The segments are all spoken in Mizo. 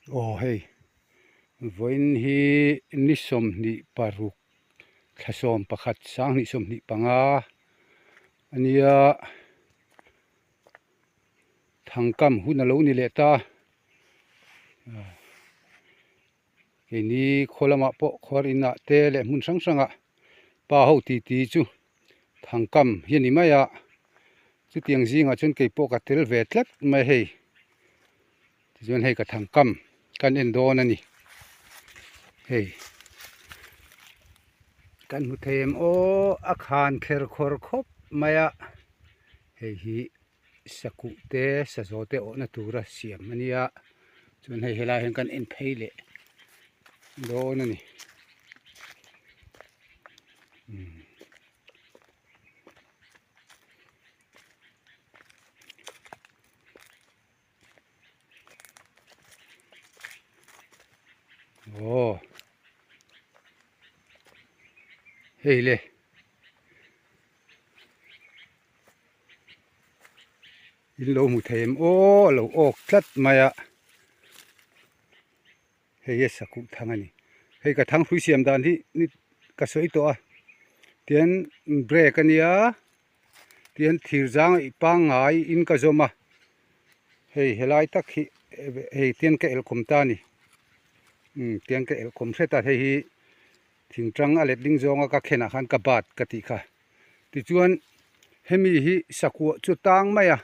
Aw hei vawiin hi ni 26 thla 11 2025 a nia thangkam hun a lo ni leh ta keini khaw lamah pawh khuar inah te leh hmun hrang hrangah pa ho titi chu thangkam hi a ni mai a chutiang zingah chuan keipawh ka tel ve tlat mai hei. Tichuan hei ka thangkam kan en dawn a ni. Hei kan hmu thei em aw a khan kher khawr khawp mai a hei hi sakuh te sazaw te awhna tura siam a nia chuan hei helai hian kan en phei leh dawn a ni. Aw hei le in lo hmu thei em aw a lo awk tlat mai a hei hi a sakuh thang a ni hei ka thang hrui siam dan hi ka sawi tawh a tian break a nia. Tihian thir zang ih pangngai in ka zawm a, hei helai tak hi hei tian ka elkhawm ta a ni, umm tian ka elkhawm hret a hei hi thingtang a letling zawnga ka khenah khan ka bat ka tih kha tichuan hemi hi sakuah chu tang mai a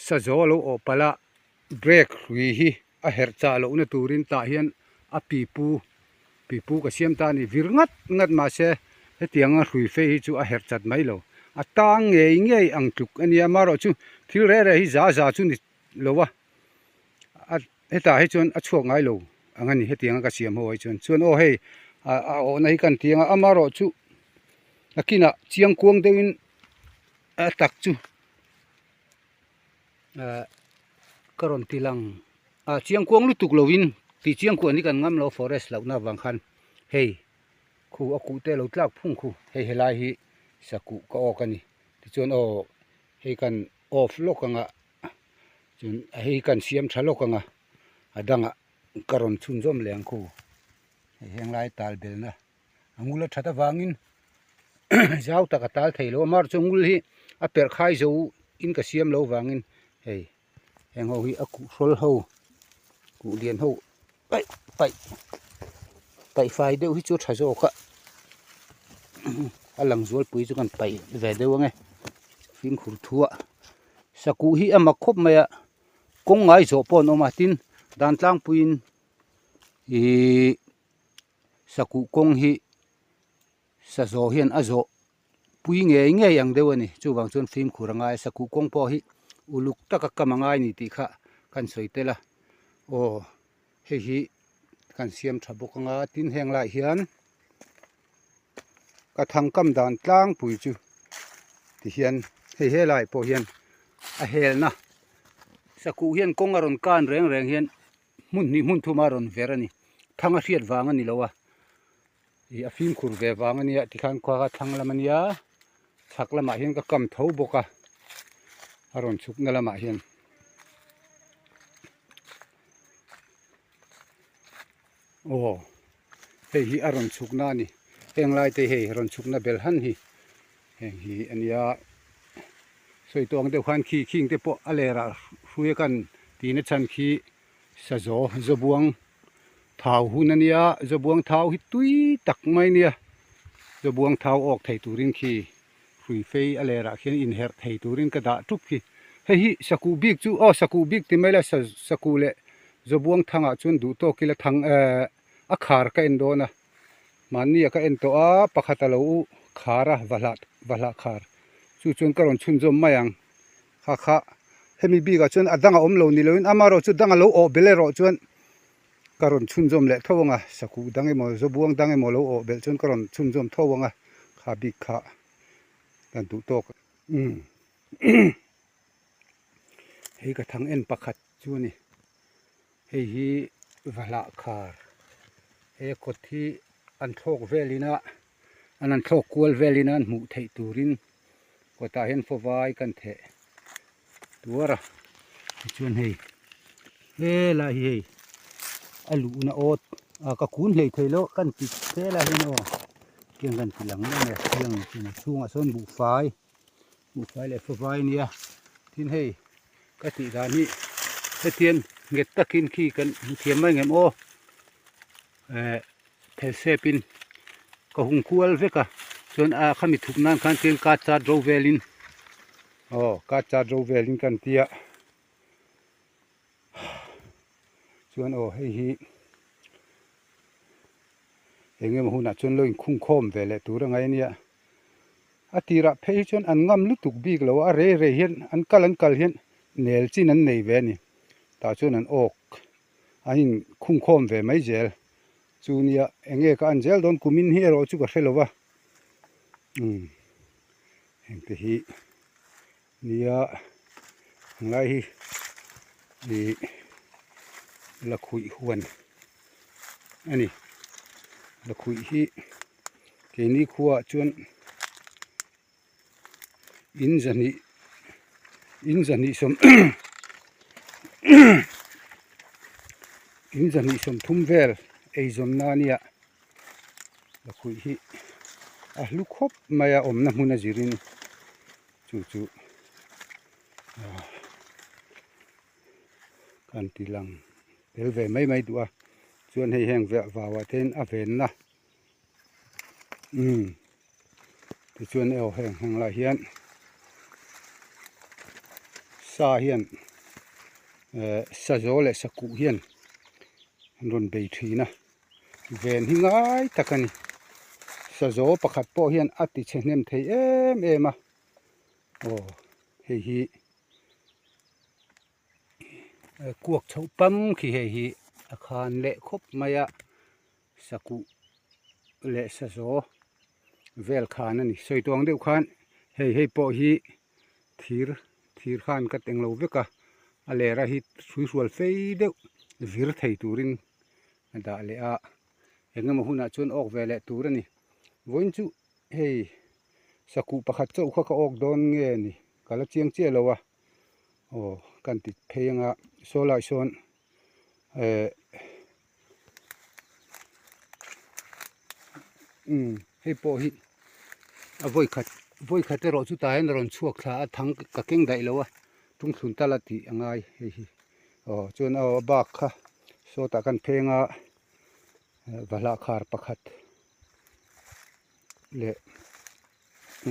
sazaw a lo awh palh a brake hrui hi. A herh chah lohna turin tah hian a pipu pipu ka siam ta a ni vir ngat ngat mahse hetianga hrui fei hi chu a herh chat mai lo a tang ngei ngei ang tluk a nia amaherawh chu thil reh reh hi za za chu ni lo a a hetah hi chuan a chhuak ngai lo ang a ni hetianga ka siam ho ah hi chuan chuan aw hei a a awhna hi kan ti ang a amaherawh chu a kinah chiang kuang deuhin a tak chu. Ahh ka rawn ti lang ah chiang kuang lutuk lo in tih chiang kuah ni kan ngam lo forest loh na vang khan hei khu a kuh te lo tlak phung khu hei helai hi sakuh ka awk a ni tichuan aw hei kan off lawk anga chuan hei kan siam tha lawk anga a dangah ka rawn chhunzawm leh ang khu hei henglai tal belna. A ngul a that avangin zau tak a tal thei lo a mar chu ngul hi a perh khai zo in ka siam lo vangin hei heng ho hi a kuh hrawl ho kuh lian ho paih paih paih fai deuh hi chu a tha zawk a a lang zual pui chu kan paih ve deuh ange fimkhur thu ah sakuh hi a mak khawp mai a kawng ngai zawh pawh an awm a tin dan tlangpuiin ihh. Sakuh kawng hi sazaw hian a zawh pui ngei ngei ang deuh a ni chuvang chuan fimkhur a ngai a sakuh kawng pawh hi uluk taka kam a ngai a ni tih kha kan sawi tel a aw hei hi kan siam tha bawk anga tin heng lai hian ka thangkam dan tlangpui chu tihian hei helai pawh hian a helna sakuh hian kawng a rawn kan reng reng hian. Hmun hnih hmun thuma rawn ver a ni. Thang a hriat vang a ni lo a, ih a fimkhur ve vang a nia tikhan khua kha thlang lam a nia, chhak lamah hian ka kam tho bawk a, a rawn chhukna lamah hian. Aw hei hi a rawn chhukna a ni, heng lai te hei rawn chhukna bel han hi heng hi a nia. Sawi tawh ang deuh khan khi khing te pawh a lerah hrui a kan tihna chhan khi sazaw zawbuang thau hun a nia zawbuang thau hi tui tak mai a nia zawbuang thau awk thei turin khi hrui fei a lerah khian inherh thei turin ka dah tup khi hei hi sakuh bik chu aw sakuh bik ti mai la sakuh leh zawbuang thangah chuan duh tawk ila thang ehh a khar ka en dawn a. Mahni a ka en tawh a, pakhat a lo u khar a, va hlah va hlah khar. Chu chuan ka rawn chhunzawm mai ang. Kha kha hemi bikah chuan a dang a awm lo ni loin amaherawh chu dang a lo awh belh erawh chuan ka rawn chhunzawm leh tho ang a, sakuh dang emaw zawbuang dang emaw lo awh belh chuan ka rawn chhunzawm tho ang a, kha bik kha kan duh tawk. Umm hei ka thang en pakhat chu a ni. Hei hi vahlah khar he kawt hi an thlawk velin a an an thlawk kual velin a an hmuh theih turin kawtah hian fawvai kan theh tuar a tichuan hei. Helai hi hei a luhna awt a ka kun hlei thei lo kan ti helai hian aw tiang kan ti lang em e tiang a chhungah sawn buhfai buhfai leh favai a nia tin hei ka tih dan hi hetiang nghet takin khi kan hmu thiam mai ngem aw eh phelsep in ka hung kual vek a chuan a khami thup nan khan tiang card card ro velin aw card card ro velin kan tia. Chuan aw hei hi eng emaw hunah chuan lo inkhung khawm ve leh tur a ngai ania. A tirah phei hi chuan an ngam lutuk bik lo a, a rei rei hian an kal an kal hian nel chin an nei ve a ni. Tah chuan an awk an inkhung khawm ve mai zel. Chu nia eng nge ka en zel dawn kumin hi erawh chu ka hre lo va. Umm hengte hi. Nia ngai hi ih lakhuih huan a ni lakhuih hi keini khuaah chuan in zahnih in zahnih sawm in zahnih sawmthum vel eizawnna a nia lakhuih hi a hlu khawp mai a awmna hmun a zirin. Chu chu kan ti lang tel ve mai mai duh a chuan hei heng vau ah te hian a venna umm tichuan aw heng heng lai hian sa hian eh sazaw leh sakuh hian an rawn bei thin a. Ven hi ngai tak a ni. Sazaw pakhat pawh hian a ti chhe hnem thei em em a. Aw hei hi kuak chhoh pam khi hei hi a khan leh khawp mai a sakuh leh sazaw vel khan a ni. Sawi tuang deuh khan hei hei pawh hi thir thir khan ka teng lo vek a a lera hi hruihrual fei deuh vir thei turin a dah leh a eng emaw hunah chuan awk ve leh tur a ni vawiin chu hei sakuh pakhat chauh kha ka awk dawn nge ni ka la chiang chiah lo a aw kan ti phei anga saw lai sawn eh umm hei pawh hi a vawi khat vawi khat erawh chu tah hian a rawn chhuak thla a thang ka keng daih lo a tungthlun tal a tih a ngai hei hi aw chuan aw a bak kha sawtah kan pheng a vahlah khar pakhat leh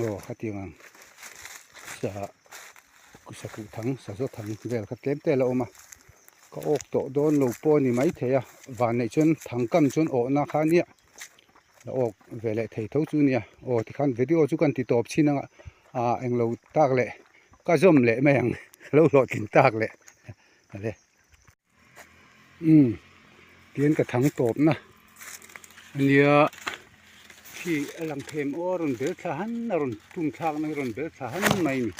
aw khatiang ang sa sakuh thang sazaw thang vel kha tlem te a la awm a ka awk tawh dawn lo pawh a ni maithei a vanneih chuan thang kam chuan awhna kha ania la awk ve leh thei tho chu ania aw tikhan video chu kan ti tawp chin anga ah englo tak leh ka zawm leh mai ang ka lo hlawhtling tak leh ale. Umm tihian ka thang tawp na ania khi a lang them aw a rawn bel thla han a rawn tum thlak na hi a rawn bel thla han mai a ni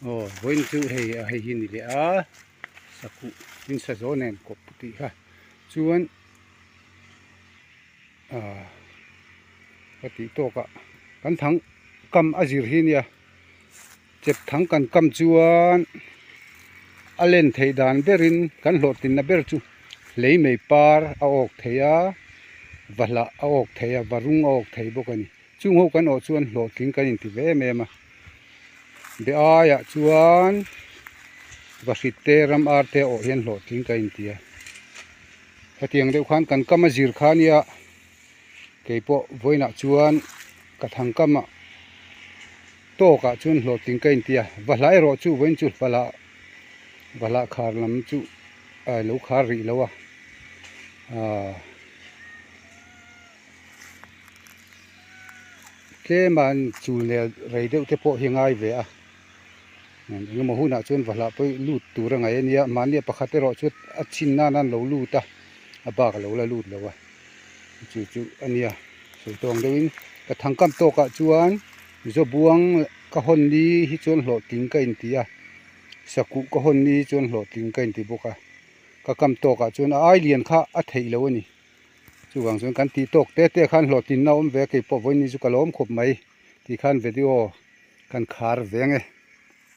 aw vawiin chu hei a hei hi a ni leh a sakuh tin sazaw nen kawp tih kha chuan ah ka tih tawk ah kan thang kam a zir hi ania. Chep thang kan kam chuan a len theih dan berin kan hlawhtlinna ber chu hlei mei par a awk thei a, vahlah a awk thei a, varung a awk thei bawk a ni. Chung ho kan awh chuan hlawhtling kan inti ve em em a. Be aiah chuan vahrit te ram ar te awh hian hlawhtling kan inti a. Hetiang deuh khan kan kam a zir kha nia keipawh vawiinah chuan ka thang kamah tawkah chuan hlawhtling ka inti a va hla erawh chu vawiin chu va hla va hla khar lam chu a lo khar rih lo a aaa tlema chul nel rei deuh te pawh hi a ngai ve a eng emaw hunah chuan va hlah pawh lut tur a ngaih a nia mahni a pakhat erawh chu a chhin nan a an lo lut a a bak a lo la lut lo a chu chu a nia sawi tawng deuhin ka thangkam tawkah chuan zawbuang ka hawn ni hi chuan hlawhtling ka inti a sakuh ka hawn ni hi chuan hlawhtling ka inti bawk a ka kam tawkah chuan a ai lian kha a theih loh a ni chuvang chuan kan tih tawk te te khan hlawhtlinna a awm ve a keipawh vawiin ni chu ka lawm khawp mai tih khan video kan khar veng e.